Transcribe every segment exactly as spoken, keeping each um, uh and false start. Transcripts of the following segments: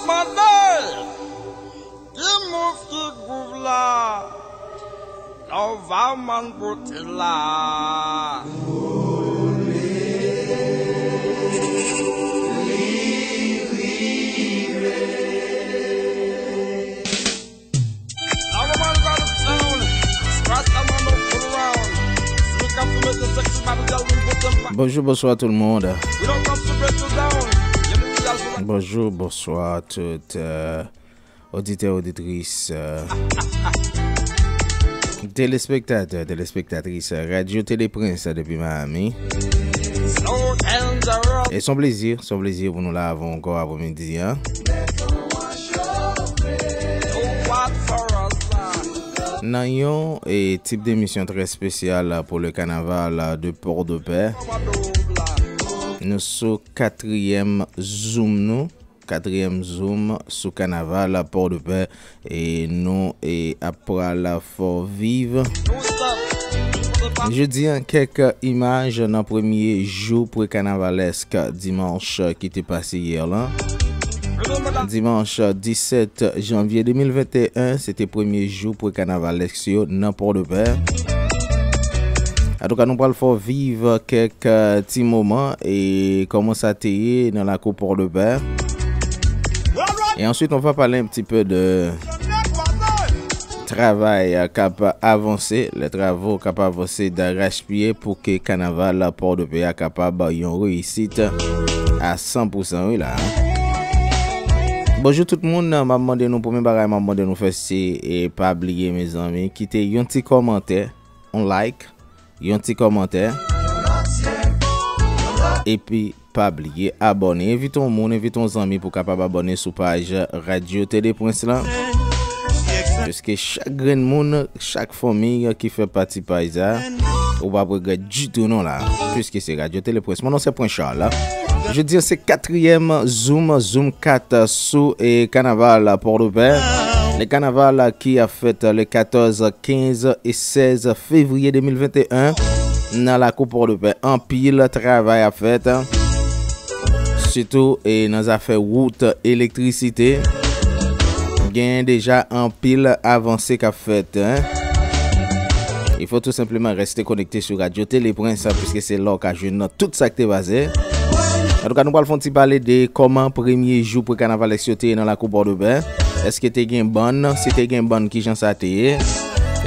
Mande! Ki move ki gwouv la? Nova man pote la. Nova man got it down. Scratch that man up, pull around. Look up to Mister Sexy Bobby Doll, we put them back. Bonjou, bonswa tout moun. We don't come to break you down. Let me tell you. Bonjou, bonswa tout, euh, oditè, oditris, euh, telespektatè, telespektatris, euh, Radyo Tele Prens, euh, depi Miami. So dangerous. E se yon plezi, se yon plezi pou nou la avè w ankò aprèmidi a. So what for us, uh? Nan yon, e, tip de emisyon trè espesyal pou le carnaval de Port-de-Paix. Nou sou katriyèm Zoom nou. Katriyèm Zoom sou kanaval Pòdepè, e nou, e, ap pral fè w viv. Jodi a, kèk imaj nan premye jou pre-kanavalèsk dimanch ki te pase yè lan. Dimanch disèt janvye de mil venteyen, se te premye jou pre-kanavalèsk yo nan Pòdepè. Antouka, nou pral fè w viv kèk, eh, ti moman e kòman sa te ye nan lakou Pòdepè. E answit, on va parler un petit peu de travay k ap avanse, les travaux k ap avanse d'arrache-pied pou ke kanaval Pòdepè a kapab yon reyisit a san pou san, wi la. Bonjou tout moun, m ap mande nou, premye bagay m ap mande nou fè se, e pa bliye, mezanmi, kite yon ti kòmantè, yon like, yon ti kòmantè. Epi, pa bliye abòne. Envite yon moun, envite yon zanmi pou kapab abòne sou paj Radyo Tele Prens lan. Piske chak grenn moun, chak fanmi ki fè pati paj sa, ou p ap regrèt ditou non la. Piske se Radyo Tele Prens. Mon non se Prince Charles. Jodi a se katriyèm Zoom, Zoom kat sou, e, kanaval Pòdepè. Le kanaval ki ap fèt le katòz, kenz e sèz fevriye de mil venteyen nan lakou Pòdepè. Anpil travay ap fèt, sitou, e, nan zafè wout, elektrisite. Gen deja anpil avanse k ap fèt, en. Il faut tout simplement rester connecté sur Radio Télé Prince, puisque c'est là ou ka jwenn tout sa k te pase. Antouka, nou pral fè yon ti pale de kòman premye jou pre-kanavalèsk yo te ye nan lakou Pòdepè. Èske te gen bann? Si te gen bann, kijan sa te ye?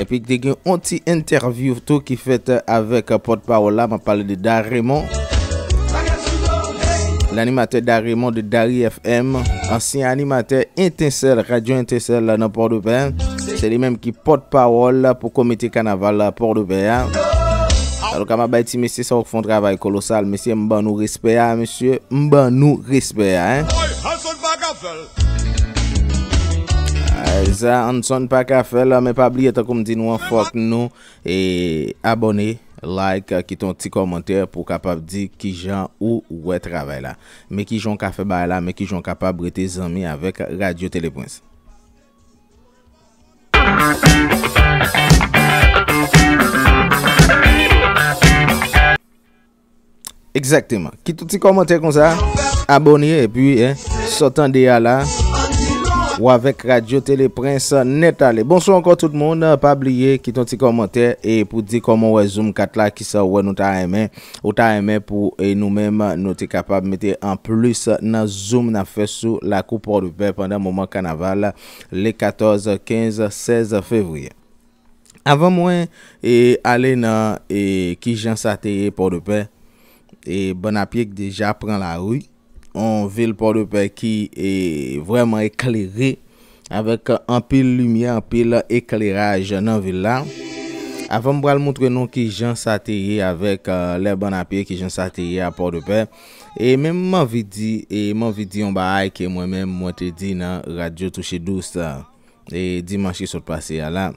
Epi te gen yon ti entèvyou tou ki fèt avèk pòtpawòl la, m ap pale de Da Raymond. L'animateur Da Raymond de Dari F M, ansyen animatè Etensèl, Radyo Etensèl nan Pòdepè. Se li menm ki pòtpawòl pou komite kanaval Pòdepè a. Antouka, m ap bay ti mesye sa yo k fè yon travay kolosal. Mesye, m ban nou respè a, mesye. M ban nou respè a, en. Sa Anson pa ka fè l, men pa bliye, tankou m di nou an, fòk nou, e, abòne, like, kite yon ti kòmantè pou w kapab di kijan ou wè travay la. Men kijan w ka fè bagay la, men kijan w kapab rete zanmi avèk Radyo Tele Prince. Egzakteman. Kite yon ti kòmantè konsa, abòne, epi, en, sa w tande a la, ou avèk Radyo Tele Prince nèt ale. Bonswa ankò tout moun, pa bliye, kite yon ti kòmantè e pou di kòman w wè Zoom kat la, kisa w wè nou ta renmen, ou ta renmen pou, e, nou menm, nou te kapab mete an plis nan Zoom n ap fè sou lakou Pòdepè pandan moman kanaval, le katòz, kenz, sèz fevriye. Avan mwen, e, ale nan, e, kijan sa te ye Pòdepè, e, bann apye k deja pran lari, yon vil Pòdepè ki, e, vrèman eklere, avèk anpil limyè, anpil ekleraj nan vil la. Avan m pral montre nou kijan sa te ye avèk, e, lè bann apye, kijan sa te ye a Pòdepè. E menm m anvi di, e m anvi di yon bagay ke mwen menm mwen te di nan Radyo Touche Dous, e, dimanch ki sot pase a la.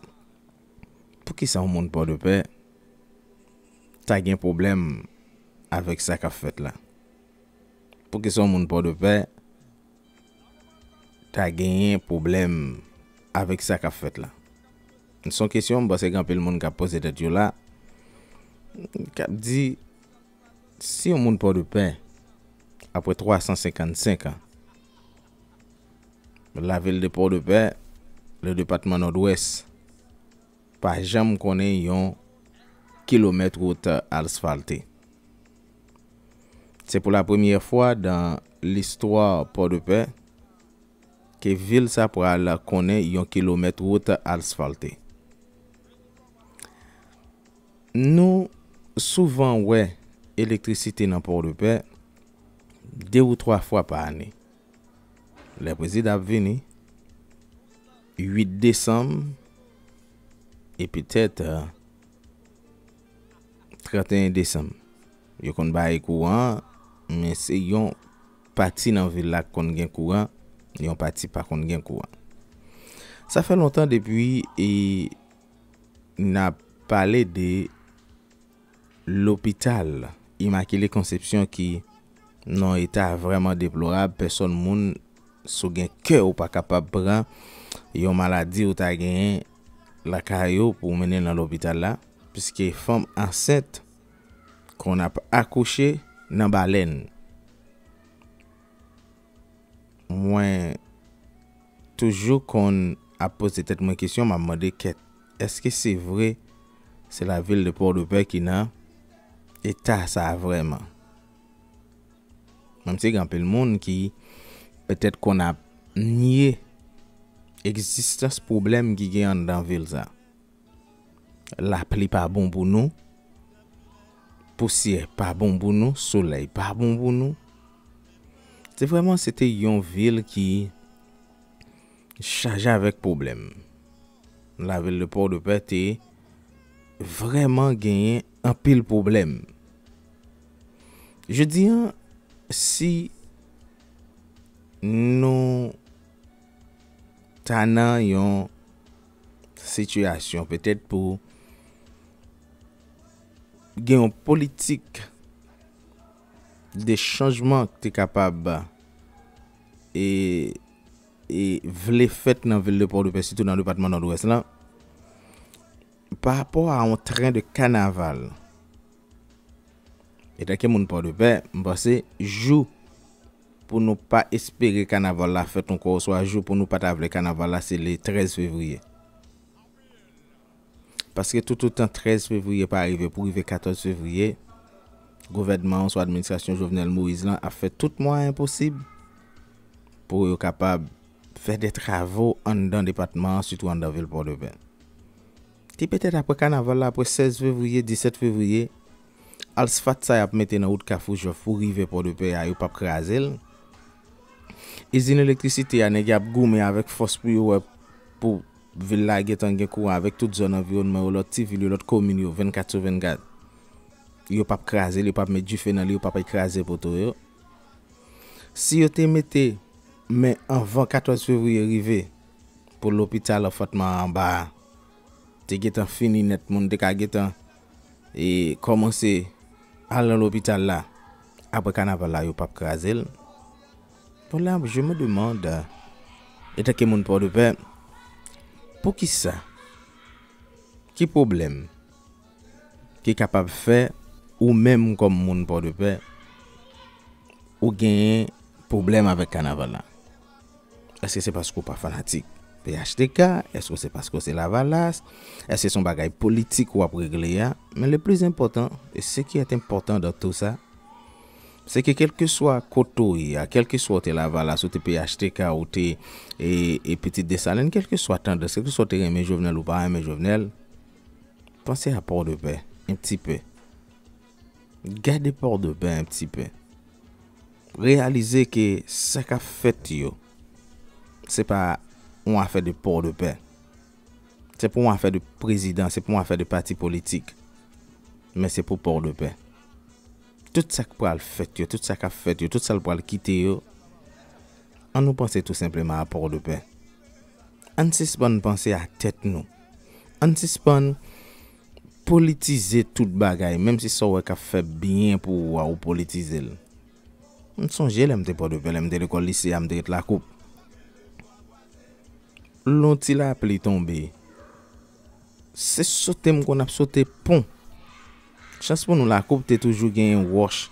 Poukisa yon moun Pòdepè ta gen pwoblèm avèk sa k ap fèt la? Poukisa yon moun Pòdepè ta genyen pwoblèm avèk sa k ap fèt la? Se yon kesyon, m panse gen anpil moun k ap poze tèt yo la, k ap di, si yon moun Pòdepè, apre twa san senkannsenk an, Lavil de Pòdepè, le depatman Nòdwès, pa janm konnen yon kilomèt wout asfalte. Se pou la premyè fwa dan listwa Pòdepè ke vil sa pral konnen yon kilomèt wout asfalte. Nou souvan wè elektrisite nan Pòdepè de ou twa fwa pa ane. Lè prezidan ap vini, uit desanm, e petèt, eh, tranteyen desanm. Yo konn bay kouran, men se yon pati nan vil la k konn gen kouran, yon pati pa konn gen kouran. Sa fè lontan depi, e, n ap pale de lopital Immaculée Conception ki nan yon eta vrèman deplorab. Pèsòn moun, si w gen kè, ou pa kapab pran yon maladi ou ta genyen lakay ou pou w mennen l nan lopital la, piske fanm ansent konn ap akouche nan balèn. Mwen toujou konn ap poze tèt mwen kesyon, m ap mande, kèt, èske se vre se lavil de Pòdepè ki nan eta sa a vrèman? Menm si gen anpil moun ki petèt konn ap nye egzistans pwoblèm ki gen anndan vil sa. Lapli pa bon pou nou, pousyè pa bon pou nou, solèy pa bon pou nou. Se vrèman, se te yon vil ki chaje avèk pwoblèm. Lavil de Pòdepè te vrèman genyen anpil pwoblèm. Jodi a, si nou ta nan yon sitiyasyon petèt pou gen yon politik de chanjman ki te kapab e, e vle fèt nan vil de Pòdepè, sitou nan depatman Nòdwès lan, pa rapò a yon tren de kanaval. Etanke moun Pòdepè, m panse jou pou nou pa espere kanaval la fèt ankò, oswa jou pou nou pa ta vle kanaval la, se le trèz fevriye. Paske toutotan trèz fevriye pa rive pou rive katòz fevriye, gouvènman an oswa administrasyon Jovenel Moïse lan ap fè tout mwayen posib pou yo kapab fè de travo anndan depatman an, sitou anndan vil Pòdepè. Ti petèt apre kanaval la, apre sèz fevriye, disèt fevriye, asfalt sa y ap mete nan wout Kafou Jòf pou rive Pòdepè a, yo p ap kraze l. Izin elektrisite a, nèg y ap goumen avèk fòs pou yo wè pou vil la gentan gen kouran avèk tout zòn anviwònman yo, lòt ti vil yo, lòt komin yo, vennkat sou vennkat. Yo p ap kraze l, yo p ap met dife nan li, yo p ap kraze poto yo. Si yo te mete men anvan katòz fevriye rive pou lopital anfantman anba a te gentan fini nèt, moun te ka gentan e kòmanse al nan lopital la, apre kanaval la, yo p ap kraze l. Bon, la, je me demande, etanke moun Pòdepè, poukisa? Ki pwoblèm ki kapab fè ou menm kòm moun Pòdepè, ou genyen pwoblèm avèk kanaval la? Èske se paske w pa fanatik P H T K? Èske se paske w se Lavalas? Èske se yon bagay politik w ap regle a? Men le plus important, et ce qui est important dans tout ça, se ke kèlkeswa kote w ye a, kèlkeswa w te Lavalas, ou te P H T K, ou te e, e Pitit Desalin, kèlkeswa tandans, kèlkeswa w te renmen Jovenel ou pa renmen Jovenel, panse a Pòdepè, un petit peu. Gade Pòdepè un petit peu. Reyalize ke sa k ap fèt yo, se pa yon afè de Pòdepè. Se pa yon afè de prezidan, se pa yon afè de pati politik. Men se pou Pòdepè. Tout sa k pral fèt yo, tout sa k ap fèt yo, tout sa l pral kite yo, ann nou panse tou senpleman a Pòdepè. Ann sispann panse a tèt nou. Ann sispann politize tout bagay, menm si sa w wè k ap fè byen pou ou a, ou politize l. M sonje lè m te Pòdepè, lè m te lekòl lise a, m te ret Lakoup. Lè yon ti lapli tonbe, se sote m konn ap sote pon. Chans pou nou, Lakoup te toujou genyen wòch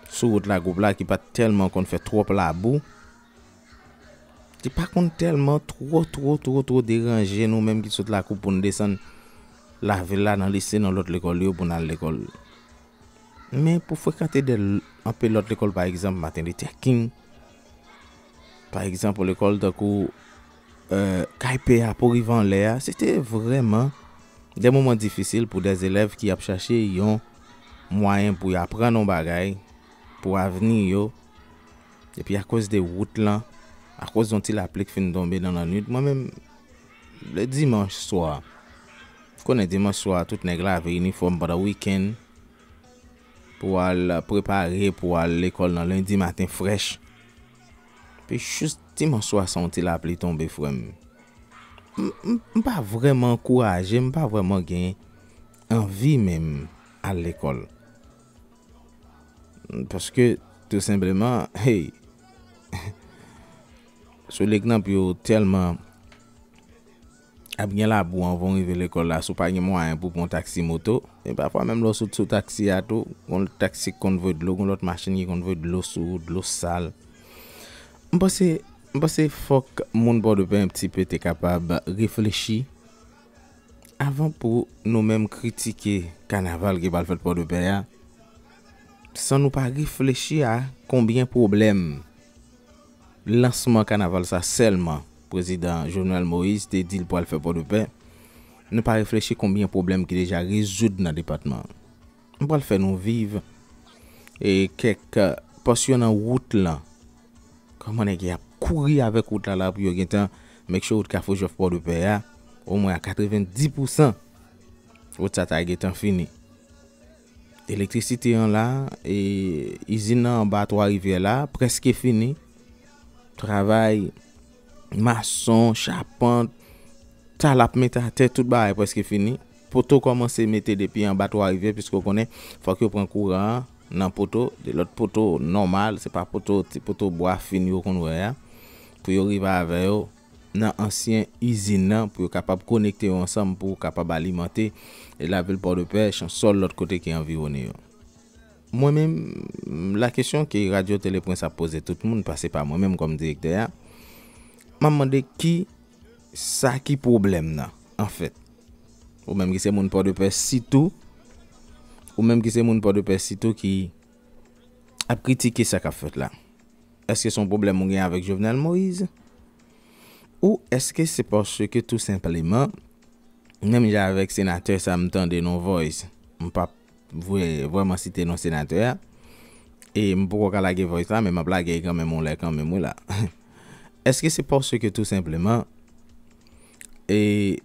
sou wout Lakoup la ki pa t tèlman konn fè twòp labou. Li pa konn tèlman twò, twò, twò, twò deranje nou menm ki sot lakou pou n desann lavil la nan lise, nan lòt lekòl yo pou n al lekòl. Men pou frekante de l-, anpe lòt lekòl, pa egzanp, Martin Luther King, pa egzanp, lekòl tankou, eh, Kay Pè a pou rive anlè a, se te vrèman de moman difisil pou de elèv ki ap chache yon mwayen pou y aprann yon bagay pou avni yo. Epi akoz de wout lan, akoz yon ti lapli k fin tonbe nan lannwit, mwen menm, le dimanch swa, konnen dimanch swa, tout nèg lave inifòm pandan wikenn pou al prepare, pou al lekòl nan lendi maten frèch. Epi jis dimanch swa, sa yon ti lapli tonbe, frè m. M, m, m pa vrèman ankouraje, m pa vrèman gen anvi menm al lekòl. Paske, tou senpleman, hey, sou Legnanp yo tèlman ap gen labou anvan w rive lekòl la, si w pa gen mwayen pou pran taksi moto. E pafwa menm lè w sot sou taksi a tou, gon taksi k konn voye dlo, gon lòt machin ki konn voye dlo sou ou, dlo sal. M panse, m panse fòk moun Pòdepè yon ti pe te kapab reflechi avan pou nou menm kritike kanaval ki pral fèt Pòdepè a, san nou pa reflechi a konbyen pwoblèm lansman kanaval sa sèlman prezidan Jovenel Moïse te di l pral fè Pòdepè, nou pa reflechi konbyen pwoblèm ki deja rezoud nan depatman an. M pral fè nou viv e kèk, eh, pòsyon nan wout lan. Kòman nèg y ap kouri avèk wout la la pou yo gentan make sure wout Kafou Jwèf Pòdepè a, omwen a katrevenndis pousan wout sa ta gentan fini. Elektrisite an la, e izin nan anba Twa Rivyè la, prèske fini. Travay mason, chapant, ta l ap mete atè, tout bagay prèske fini. Poto kòmanse mete depi anba Twa Rivyè, piske w konnen, fòk yo pran kouran an nan poto, de lòt poto nòmal, se pa poto, ti poto bwa fin yo konn wè a, pou yo rive avè yo nan ansyen izin nan, pou yo kapab konekte yo ansanm, pou yo kapab alimante lavil Pòdepè, Chansòl, lòt kote ki anviwone yo. Mwen menm, la kesyon ke Radyo Tele Prens ap poze tout moun, pase pa mwen menm kòm direktè a, m ap mande ki sa ki pwoblèm nan, anfèt. Ou menm ki se moun Pòdepè sitou, ou menm ki se moun Pòdepè sitou ki ap kritike sa k ap fèt la. Èske se yon pwoblèm ou gen avèk Jovenel Moïse? Ou èske se paske tou senpleman, menm jan avèk senatè sa m tande nan Voice, m p ap vre-, vrèman site non senatè a, e m poko ka lage Voice la, men m ap lage l kanmenm yon lè kanmenm, wi la. Èske se paske tou senpleman, e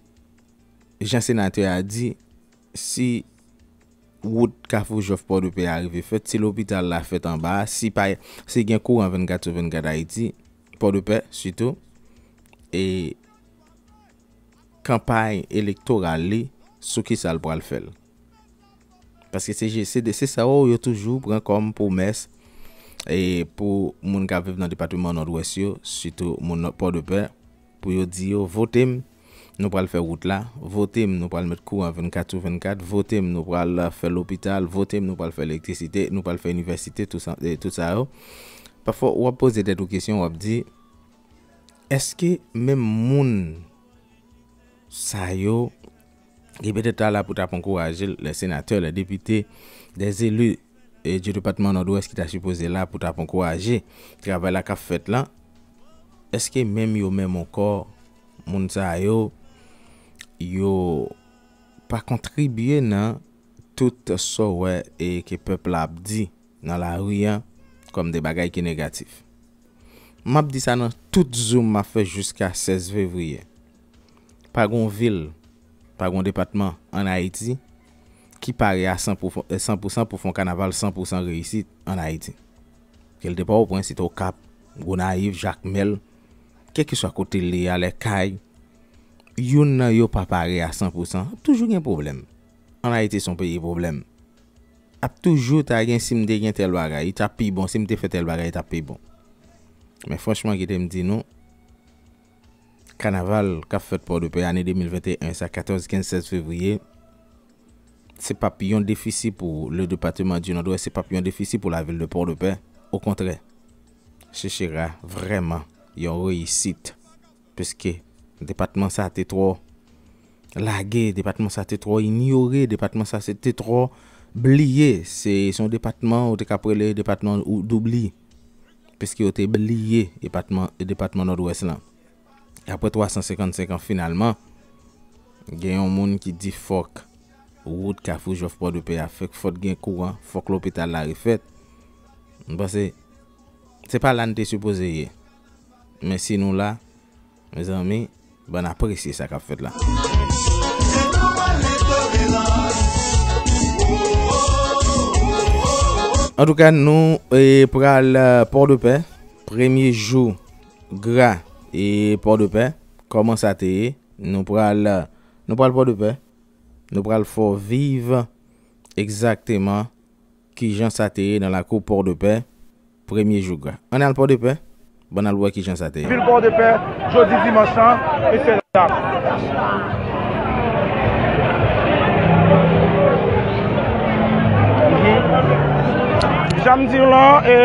jan senatè a di, si wout Kafou Jwèf Pòdepè a rive fèt, si lopital la fèt anba a, si pa, si gen kouran vennkat sou vennkat Ayiti, Pòdepè sitou, e kanpay elektoral li, sou kisa l pral fè l. Paske se je-, se de, se sa yo, yo toujou pran kòm pwomès, e pou moun k ap viv nan depatman Nòdwès yo, sitou moun Nò-, Pòdepè, pou yo di yo, vote m, nou pral fè wout la, vote m, nou pral met kouran vennkat sou vennkat, vote m, nou pral fè lopital, vote m, nou pral fè elektrisite, nou pral fè inivèsite, tout sa, e tout sa yo. Pafwa, w ap poze tèt ou kesyon, w ap di, èske menm moun sa yo ki petèt ta la pou t ap ankouraje l, les sénateurs, les députés, des élus, e, du depatman Nòdwès ki ta sipoze la pou t ap ankouraje travay la k ap fèt la, èske menm yo menm ankò, moun sa yo, yo pa kontribye nan tout sa w wè e ke pèp la ap di nan lari a kòm de bagay ki negatif? M ap di sa nan tout Zoom m ap fè jiska sèz fevriye. Pa gon vil, pa gon depatman ann Ayiti ki pare a san pou, san pou san pou fè yon kanaval san pou san reyisit ann Ayiti. Ke l te Pòtoprens, se te Okap, Gonayiv, Jakmèl, kèlkeswa kote l ye a, Lèkay, youn nan yo pa pare a san pou san, ap toujou gen pwoblèm. Ann Ayiti se yon peyi pwoblèm. Ap toujou ta gen, si m te gen tèl bagay, li t ap pi bon, si m te fè tèl bagay, li t ap pi bon. Men franchman, kite m di nou, kanaval k ap fèt Pòdepè ane de mil venteyen sa, katòz, kenz, sèz fevriye, se p ap yon defisi pou le département du Nord-Ouest, se p ap yon defisi pou lavil de Pòdepè. Okontrè, se sera vrèman yon reyisit. Piske depatman sa te twò lage, depatman sa te twò inyore, depatman sa se te twò bliye. Se, se yon depatman ou te ka rele depatman ou, doubli. Piske yo te bliye depatman, depatman Nòdwès lan. E apre twa san senkannsenk an, finalman, gen yon moun ki di fòk wout Kafou Jwèf Pòdepè a, fèk, fòk gen kouran, fòk lopital la refèt. M panse se pa la n te sipoze ye. Men si nou la, mezanmi, bann apresye sa k ap fèt la. Antouka, nou, e, pral, e, Pòdepè, premye jou gra, e, Pòdepè, kòman sa te ye? Nou pral, nou pral Pòdepè, nou pral fè w viv egzakteman kijan sa te ye nan lakou Pòdepè, premye jou gra. Ann al Pòdepè, bann al wè kijan sa te ye. Vil Pòdepè, jodi dimanch lan, mesye dam. Jan m di w lan, e,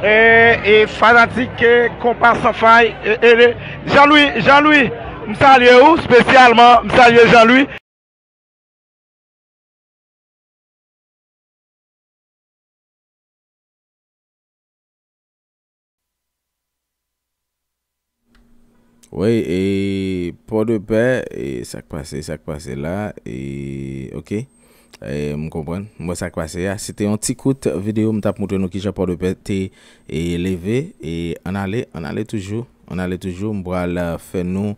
e, e fanatik, e, konpa San Fay, e, e, Jean Louis, Jean Louis, m salye w espesyalman, m salye Jean Louis. Wi, e, Pòdepè, e, sa k pase, sa k pase la, e, oke. E, m konprann, m wè sa k pase a. Se te yon ti kout videyo m t ap montre nou kijan Pòdepè te, e, leve, e, ann ale, ann ale toujou, ann ale toujou. M pral, e, fè nou,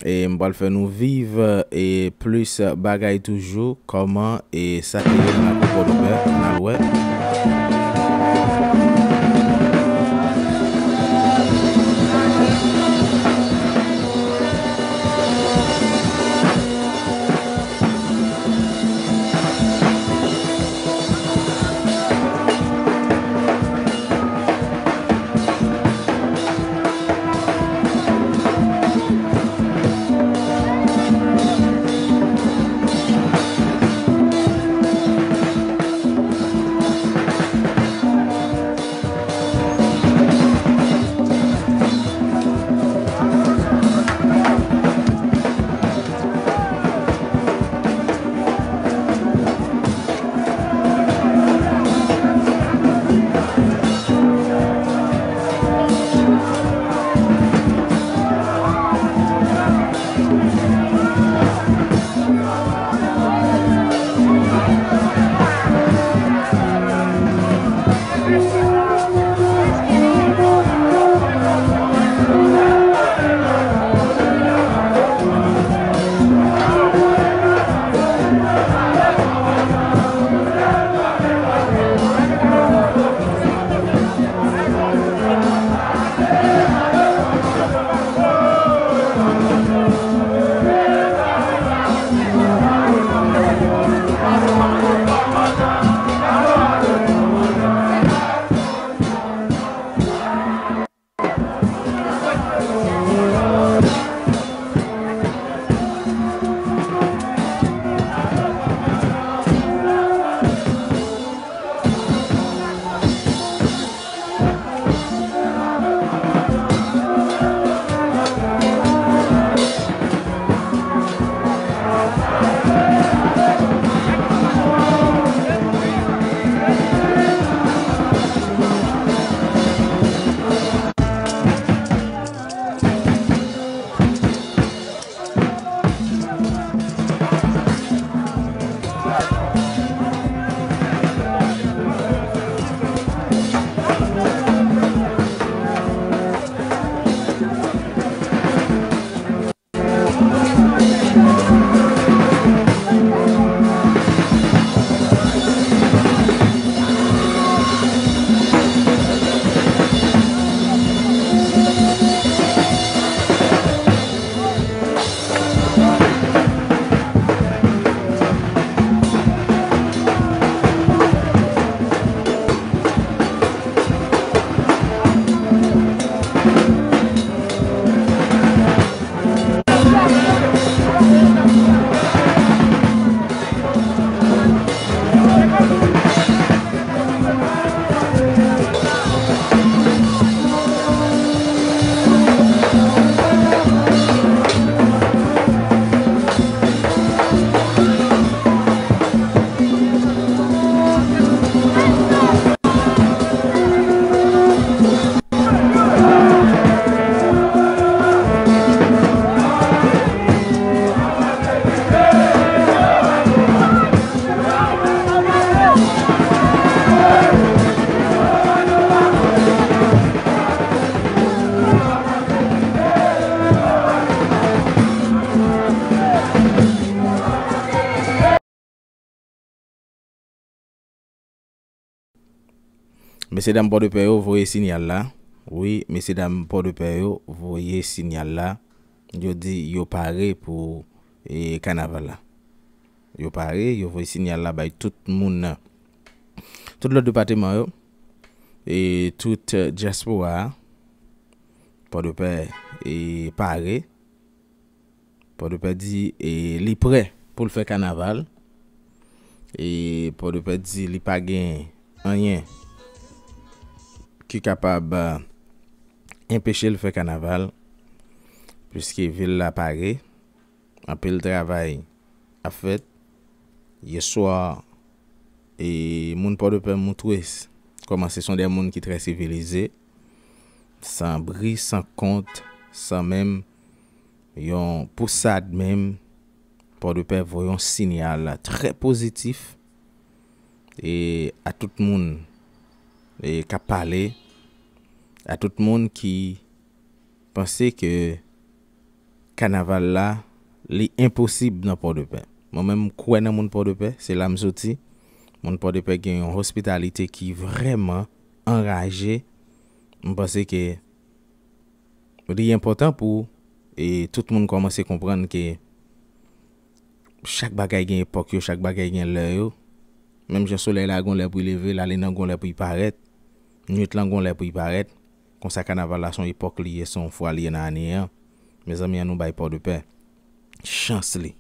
e, m pral fè nou viv, e, plis bagay toujou, kòman, e, sa te ye nan lakou Pòdepè, ann al wè. Mesye dam Pòdepè yo voye sinyal la. Wi, mesye dam Pòdepè yo voye sinyal la. Yo di yo pare pou e, kanaval la. Yo pare, yo voye sinyal la bay tout moun nan. Tout lòt depatman yo, e tout, eh, dyaspora a, Pòdepè e pare. Pòdepè di e, li prè pou l fè kanaval. E Pòdepè di li pa gen anyen ki kapab, eh, enpeche l fè kanaval, piske vil la pare, anpil travay ap fèt. Yèswa, e moun Pòdepè montre s-, kòman se son de moun ki trè sivilize, san bri, san kont, san menm yon pousad menm. Pòdepè voye yon sinyal trè pozitif e a tout moun e k ap pale, a tout moun ki panse ke kanaval la, li enposib nan Pòdepè. Mwen menm, m kwè nan moun Pòdepè, se la m soti. Moun Pòdepè gen yon ospitalite ki vrèman anraje. M panse ke li enpòtan pou e, tout moun kòmanse konprann ke chak bagay gen epòk yo, chak bagay gen lè yo. Menm jan solèy la gon lè pou l leve, lale nan gon lè pou l parèt, nwit lan gon lè pou l parèt. Konsa kanaval la se yon epòk li ye, se yon fwa li ye nan ane an. Mezanmi, an nou bay Pòdepè chans li.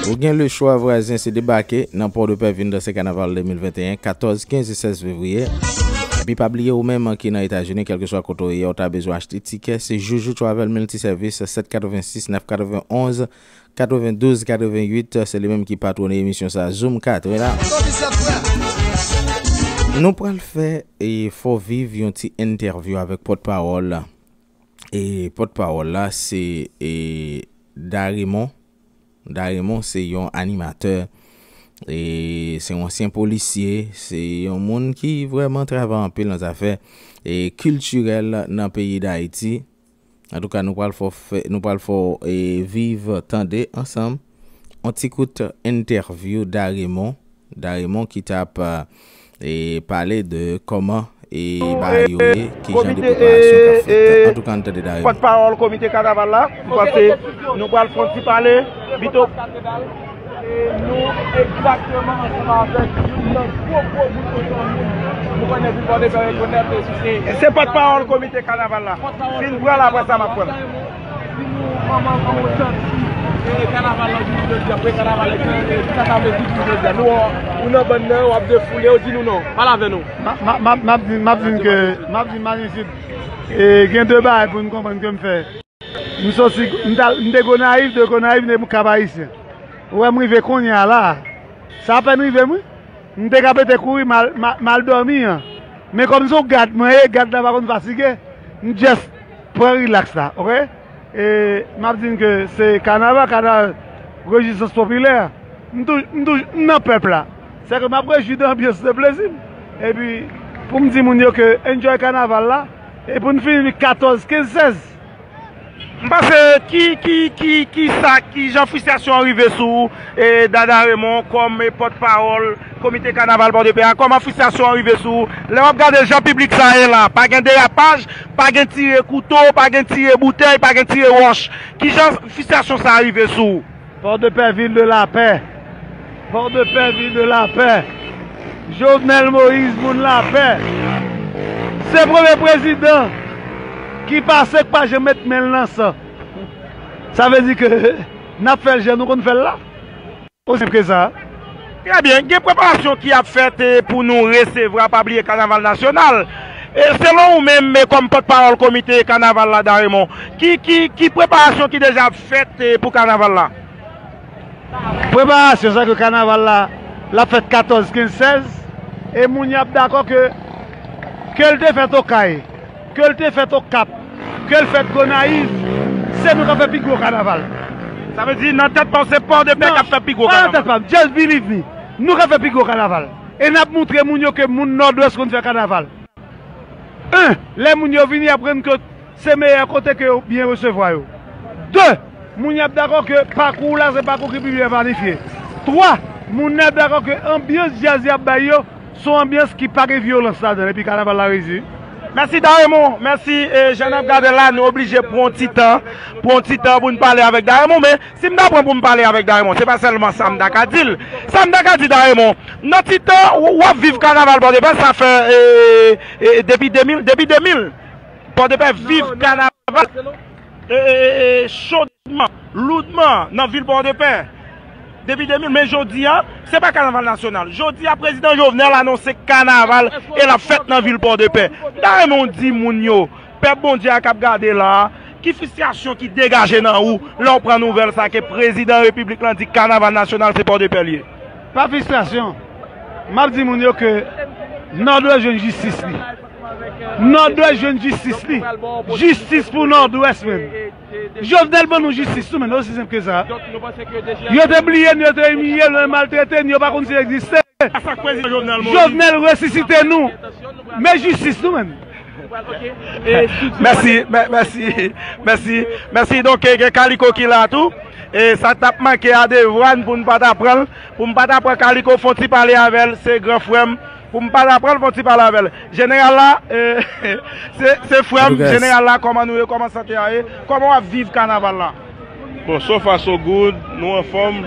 Ou gen le chwa vwazen se debake nan Pòdepè vin danse kanaval de mil venteyen, katòz, kenz e sèz fevriye. Epi pa bliye ou menm ki nan Etazini, kèlkeswa kote w ye, ou ta bezwen achte tikè, se Joujou Travel Multiservice, sèt katrevensis, nèf katrevenonz, katrevendouz, katrevenwit, se li menm ki patwone emisyon sa, Zoom Katrin la. Nou pral fè e fò viv yon ti entèvyou avèk pòtpawòl. E pòtpawòl la se e Darimon. Darimon se yon animatè, e se yon ansyen polisye, se yon moun ki vrèman travay anpil nan zafè e kiltirèl nan peyi Dayiti. Antouka, nou pral fè, nou pral fè e, viv, tande ansanm yon ti kout entèvyou Darimon. Darimon ki t ap e, pale de kòman e, bagay yo ye, ki jan de preparasyon k ap fèt. Antouka, ann tande Darimon. Pòtpawòl komite kanaval la, m panse nou pral fè yon ti pale, pito. E nou egzakteman ansanm avèk youn nan gwo, gwo bout kote moun nou konnen pi fò de fè rekonèt, e si se. Se pòtpawòl komite kanaval la. Fin pran l, apre sa m ap pran l. Di nou kòman, kòman w santi e kanaval la jounen jodi a, apre kanaval la, e, e, sa sa vle di jounen jodi a. Nou, ou nan bann nan, w ap defoule, w di nou non. Pale avè nou. M ap, m ap, m ap, m ap di, m ap di n ke, m ap di n Manisib, e, gen de bagay pou n konprann ke m fè. M soti, m t al, m te Gonayiv, de Gonayiv, m te Kap Ayisyen. Ou wè m rive kounye a la. Sa apèn rive m, wi. M te ka pete kouri, m al, m al, m al dòmi an. Men kòm se yon gad mwen ye, gad la pa konn fatige, m just pran rilaks la, oke? E m ap di n ke se kanaval, kanaval rejwisans popilè. M tou, m tou, m nan pèp la. Sèke m ap rejwi de anbyans, de plezi m. Epi, pou m di moun yo ke enjoy kanaval la, e pou n fini li katòz, kenz, sèz. M panse ki, ki, ki, ki sa, ki jan fristrasyon an rive sou ou, e, Dada Raymond, kòm, e, pòtpawòl komite kanaval Pòdepè a, kòman fristrasyon an rive sou ou? Lè w ap gade jan piblik sa ye la, pa gen derapaj, pa gen tire kouto, pa gen tire boutèy, pa gen tire wòch. Ki jan fristrasyon sa a rive sou ou? Pòdepè, vil de lapè. Pòdepè, vil de lapè. Jovenel Moïse, moun lapè. Se premye prezidan ki pase k pa janm met men l nan san. Sa vle di ke n ap fè l jan nou konn fè l la. Osi senp ke sa. Trè byen. Gen preparasyon ki ap fèt, e, pou nou resevwa, pa bliye, kanaval nasyonal. E selon ou menm, e, kòm pòtpawòl komite kanaval la, Dada Raymond, ki, ki, ki preparasyon ki deja ap fèt, e, pou kanaval la? Preparasyon, sa ke kanaval la, l ap fèt katòz, kenz, sèz, e moun y ap dakò ke, ke l te fèt Okay, ke l te fèt Okap, ke l fèt Gonayiv, se nou k ap fè pi gwo kanaval. Sa vle di, nan tèt pa w, se Pòdepè k ap fè pi gwo kanaval? Non, pa nan tèt pa m, just believe me. Nou k ap fè pi gwo kanaval. E n ap montre moun yo ke moun Nòdwès konn fè kanaval. En, lè moun yo vini, y ap rann kont se meyè kote ke yo byen resevwa yo. De, moun y ap dakò ke pakou w la se pakou ki pi byen planifye. Twa, Moun nan dakò ke anbyans djaz y ap bay yo, se yon anbyans ki pa gen vyolans ladan l, epi kanaval la reyisi. Mèsi Daremon, mèsi. E, jan n ap gade la, nou oblije pran yon ti tan, pran yon ti tan pou n pale avèk Daremon, men si m ta pran pou m pale avèk Daremon, se pa sèlman sa m ta ka di l. Sa m ta ka di Daremon, nan ti tan w ap viv kanaval Pòdepè, sa fè, e, e, depi de mil, depi de mil, Pòdepè viv kanaval, e, e, e, e, chodman, loudman nan vil Pòdepè. Depi de mil, men jodi a, se pa kanaval nasyonal. Jodi a, prezidan Jovenel anonse kanaval e l ap fèt nan vil Pòdepè. M ta renmen w di moun yo, pèp Bondye a k ap gade la a, ki fristrasyon ki degaje nan ou lè w pran nouvèl sa ke prezidan repiblik lan di kanaval nasyonal se Pòdepè l ye? Pa fristrasyon. M ap di moun yo ke Nòdwès jwenn jistis li. Nòdwès jwenn jistis li. Jistis pou Nòdwès, menm. Jovenel ban nou jistis tou, men, osi senp ke sa. Yo te bliye n, yo te imilye n, yo maltrete n, yo pa konn si n egziste. Jovenel resisite nou. Men jistis nou, men. Mèsi, mè- mèsi, mèsi, mèsi. Donk, e, gen Kaliko ki la tou. E sa t ap manke a Devwàn pou n pa ta pran l, pou m pa ta pran Kaliko, fè yon ti pale avè l, se gran frè m. Pou m pa ta pran l, fè yon ti pale avè l. Jeneral la, e, se, se frè m. Jeneral la, kòman nou ye? Kòman sante a ye? Kòman w ap viv kanaval la? Bon, so far so good, nou anfòm.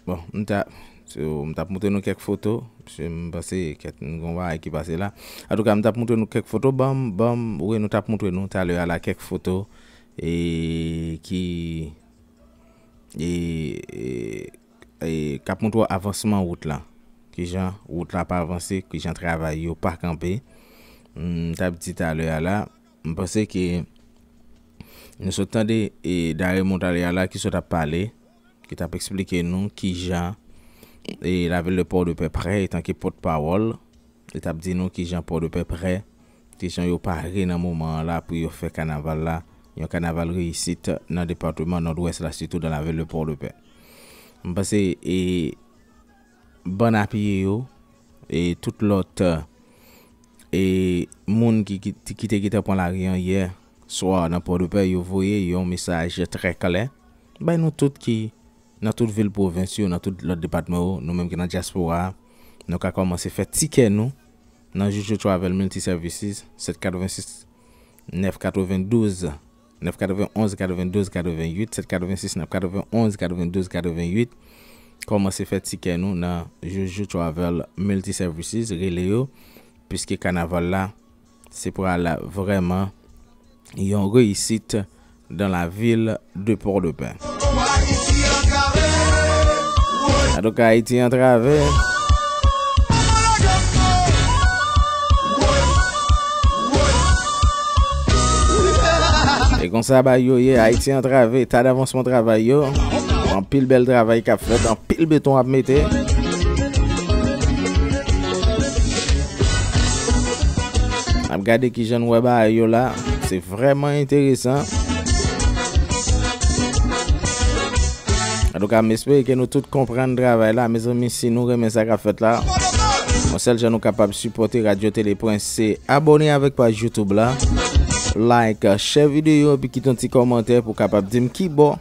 Bon, m ta, so, m t ap montre nou kèk foto, paske m panse kèk, n gon bagay ki pase la. Antouka, m t ap montre nou kèk foto, ban m, ban m, wi, nou t ap montre nou talè a la kèk foto, e, ki, e, e, e, k ap montre w avansman wout la. Kijan wout la pa avanse, kijan travay yo pa kanpe. M t ap di talè a la, m panse ke nou sot tande, e, Dayè Montalè a la ki sot ap pale, ki t ap eksplike nou kijan, e, lavil de Pòdepè prè, etanke pòtpawòl, li t ap di nou kijan Pòdepè prè, kijan yo pare nan moman an la pou yo fè kanaval la, yon kanaval reyisit nan depatman Nòdwès la, sitou dans la ville de Port-de-Paix. M panse, e, bann apiye yo, e tout lòt, e, moun ki, ki, ki te gentan pran lari an yè swa nan Pòdepè, yo voye yon mesaj trè klè bay nou tout ki nan tout vil pwovens yo, nan tout lòt depatman yo, nou menm ki nan dyaspora a, nou ka kòmanse fè tikè nou nan Jojo Travel Multi Services, sèt katrevensis nèf katrevendouz, nèf katrevenonz katrevendouz katrevenwit, sèt katrevensis nèf katrevenonz katrevendouz katrevenwit. Kòmanse fè tikè nou nan Jojo Travel Multi Services, rele yo, piske kanaval la, se pral vrèman yon reyisit dans la ville de Port-de-Paix. Antouka, Ayiti antrave. E konsa bagay yo ye, Ayiti antrave, ta davansman travay yo. Anpil bèl travay k ap fèt, anpil beton ap mete. N ap gade kijan n wè bagay yo la. Se vrèman enteresan. Antouka, m espere ke nou tout konprann travay la. Mezanmi, si nou renmen sa k ap fèt la, yon sèl jan nou kapab sipòte Radyo Tele Pwens, se abòne avèk paj YouTube la, like, share videyo, epi kite yon ti kòmantè pou w kapab di m ki bò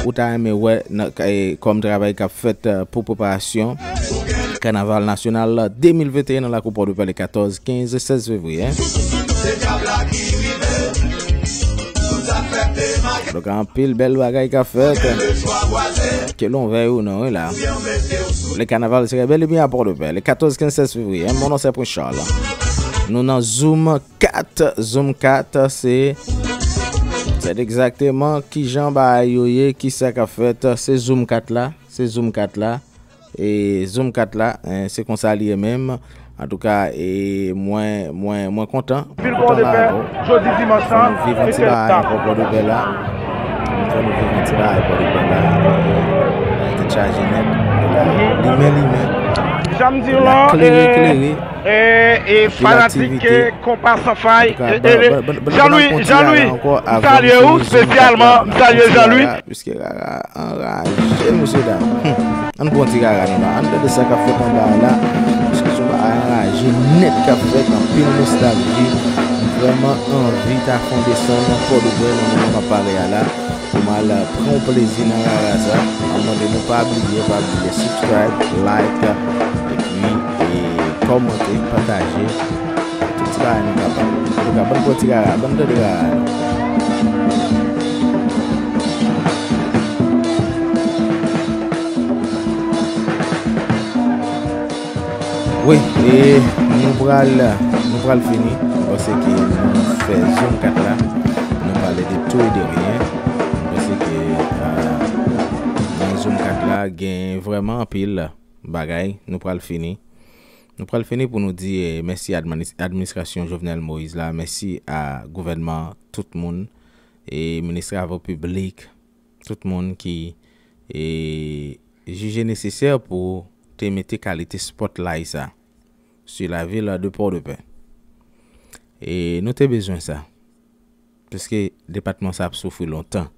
ou ta renmen wè nan, e, kòm travay k ap fèt, e, pou preparasyon Kanaval Nasyonal de mil venteyen nan lakou Pòdepè le katòz, kenz e sèz fevriye. Donk, anpil bèl bagay k ap fèt. Ke lon vèy ou non, wi la. Le carnaval sera bel et bien à Port-de-Paix, le katòz, kenz, sèz fevriye. Mon nom c'est Prince Charles. Nou nan Zoom kat, Zoom kat, se, se egzakteman kijan bagay yo ye, kisa k ap fèt, se Zoom kat la, se Zoom kat la. E Zoom kat la, en, se konsa li ye menm. Antouka, e mwen, mwen, mwen kontan. Mwen kontan la avè w. Jodi dimanch la, nou viv yon ti bagay ankò Pòdepè la. Fò nou viv yon ti bagay Pòdepè la. E, tèt chaje nèt. E la, limen, limen. Jan m di w la, klere, klere. E, e fanatik, e, Konpa San Fay, e, e, Jean-Louis, Jean-Louis, m salye w espesyalman, m salye Jean-Louis. Piske rara anraje, mesye dam. Ann pran ti rara nou la. Ann tande sa k ap fèt anba a la. Piske se yon bagay anraje nèt k ap fèt, anpil nostalji. M vrèman anvi ta fè yon desann nan Pòdepè nan moman m ap pale a la. Pou m al pran yon plezi nan rara sa. Mwen mande nou pa bliye, pa bliye subscribe, like, epi, e, kòmante, pataje. Tout ti bagay nou kapab. Antouka, bann pran ti rara, bann tande rara yo. Wi, e nou pral, nou pral fini. M panse ke nou fè Zoom kat la. Nou pale de tout e de ryen. M panse ke, a, nan Zoom kat la, gen vrèman anpil bagay. Nou pral fini. Nou pral fini pou nou di, e, mèsi adminis-, administrasyon Jovenel Moïse la, mèsi a gouvènman, tout moun, e minis travo piblik, tout moun ki, e, jije nesesè pou te mete kalite spotlight sa sur la ville de Port-de-Paix. E nou te bezwen sa. Paske depatman sa ap soufri lontan.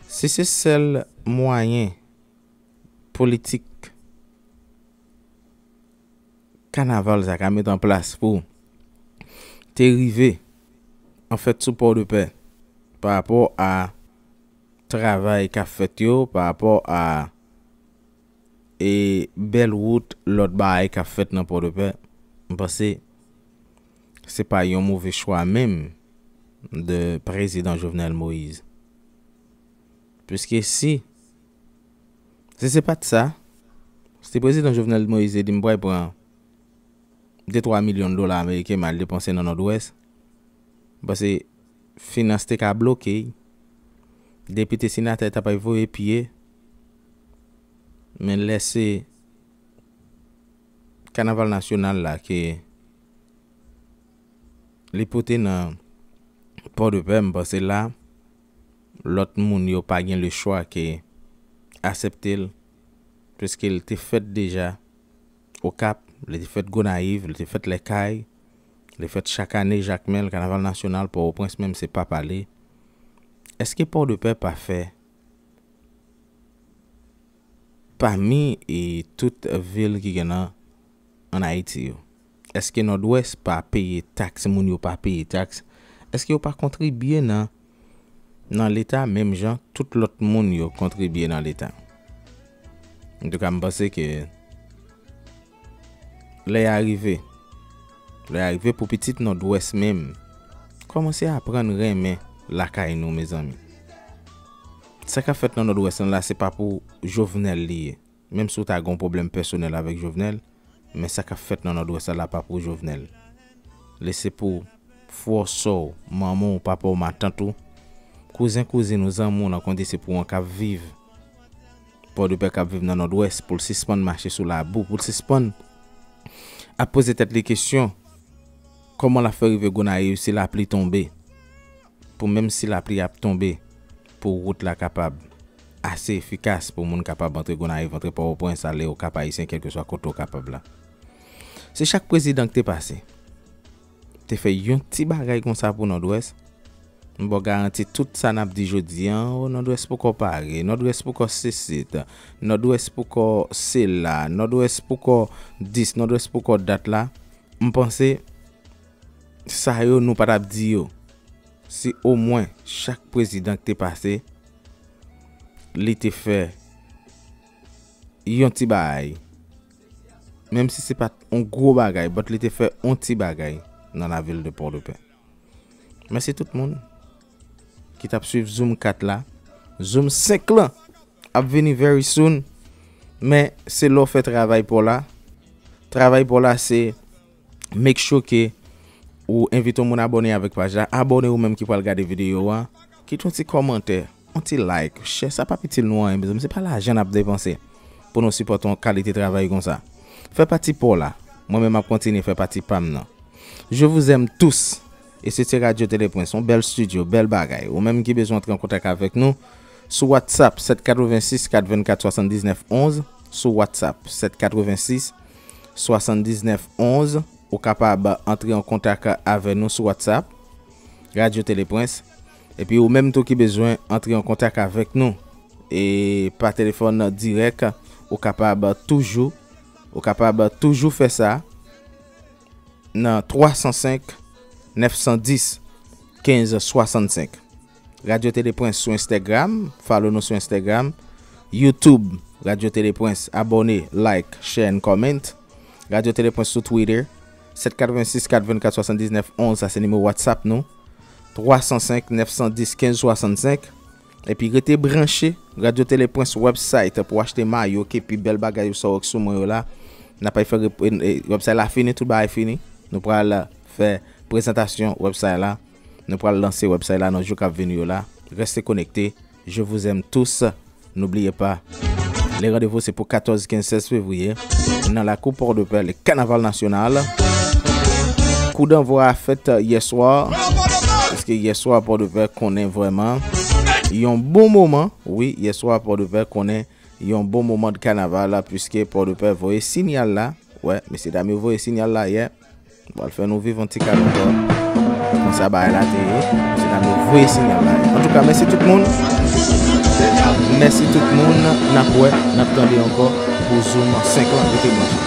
Si se sèl mwayen politik kanaval sa ka met an plas pou te rive, anfèt, sou Pòdepè, pa rapò a travay k ap fèt yo, pa rapò a, e, bèl wout, lòt bagay k ap fèt nan Pòdepè, m panse se pa yon move chwa menm de prezidan Jovenel Moïse. Piske si Si se pa t sa, si prezidan Jovenel Moïse te di m pral pran de twa milyon dola ameriken m al depanse nan Nòdwès, paske finans te ka bloke, depite senatè t ap voye pye, men lè se kanaval nasyonal la ke li pote nan Pòdepè, m panse la, lòt moun yo pa gen le chwa ke aksepte l, piske l te fèt deja Okap, li te fèt Gonayiv, li te fèt Lèkay, li fèt chak ane Jakmèl, kanaval nasyonal Pòtoprens menm se pa pale. Èske Pòdepè pa fè pami e tout vil ki gen nan, ann Ayiti yo? Èske Nòdwès pa peye taks, moun yo pa peye taks? Èske yo pa kontribye nan, nan Leta menm jan tout lòt moun yo kontribye nan Leta? Antouka, m panse ke lè a rive, lè a rive pou pitit Nòdwès menm kòmanse aprann renmen lakay nou, mezanmi. Sa k ap fèt nan Nòdwès lan la, se pa pou Jovenel li ye. Menm si w ta gen yon pwoblèm pèsonèl avèk Jovenel, men sa k ap fèt nan Nòdwès la, la pa pou Jovenel. Li se pou frè w, sè w, manman w, papa w, matant ou, kouzen, kouzin ou, zanmi w nan konte se pou w an k ap viv Pòdepè, k ap viv nan Nòdwès, pou l sispann mache sou labou, pou l sispann ap poze tèt li kesyon, kòman l ap fè rive Gonayiv si lapli tonbe? Pou menm si lapli ap tonbe, pou wout la kapab ase efikas pou moun kapab antre Gonayiv, antre Pòtoprens, ale Okap Ayisyen, kèlkeswa kote w kapab la. Si chak prezidan ki te pase te fè yon ti bagay konsa pou Nòdwès, m ba w garanti tout sa n ap di jodi a, o, Nòdwès poko pare, Nòdwès poko sesit, Nòdwès poko sela, Nòdwès poko dis, Nòdwès poko dat la, m panse sa yo nou pa t ap di yo. Si omwen chak prezidan ki te pase, li te fè yon ti bagay, menm si se pa t yon gwo bagay, but li te fè yon ti bagay nan lavil de Pòdepè. Mèsi tout moun ki t ap swiv Zoom kat la. Zoom senk lan ap vini very soon. Men se lè w fè travay pa w la. Travay pa w la se make sure ke ou envite yon moun abòne avèk paj la. Abòne ou menm ki pral gade videyo a. Kite yon ti kòmantè, yon ti like, share. Sa p ap itil nou anyen, mezanmi. Se pa lajan n ap depanse pou nou sipòte yon kalite travay konsa. Fè pati pa w la. Mwen menm m ap kontinye fè pati pa m nan. Je vous aime tous. E se ti Radio Télé Prince, yon bèl studio, bèl bagay. Ou menm ki bezwen antre an kontak avèk nou, sou WhatsApp, sèt katrevensis kat vennkat swasanndiznèf onz, sou WhatsApp, sèt katrevensis swasanndiznèf onz, ou kapab antre an kontak avè nou sou WhatsApp, Radio Télé Prince. Epi ou menm tou ki bezwen antre an kontak avèk nou, e pa telefòn dirèk, ou kapab toujou, ou kapab toujou fè sa nan twa san senk, nèf san dis, kenz swasannsenk. Radio Télé Prince sou Instagram, follow nou sou Instagram, YouTube, Radio Télé Prince, abòne, like, share and comment. Radio Télé Prince sou Twitter, sèt katrevensis kat vennkat swasanndiznèf onz, sa se nimewo WhatsApp nou, twa san senk, nèf san dis, kenz swasannsenk. Epi rete branche Radio Télé Prince website pou achte mayo, kepi, bèl bagay yo sa w wè sou mwen yo la. N ap fè rep-, e, e, website la fini, tout bagay fini. Nou pral fè prezantasyon website la. Nou pral lanse website la nan jou k ap vini yo la. Reste konekte. Je vous aime tous. N'oubliez pas, le rendez-vous se pou katòz, kenz, sèz fevriye nan lakou Pòdepè, le kanaval nasyonal. Kou danvwa a fèt yè swa, paske yè swa Pòdepè konnen vrèman yon bon moman. Wi, yè swa Pòdepè konnen yon bon moman de kanaval, piske Pòdepè voye sinyal la. Wè, mesye dam yo voye sinyal la yè. Pral fè nou viv yon ti kado ankò. Konsa bagay la te ye. Mesye dam yo voye sinyal la. Antouka, mèsi tout moun. Mèsi tout moun. N ap wè, n ap tande ankò pou Zoom senk lan. Rete branche.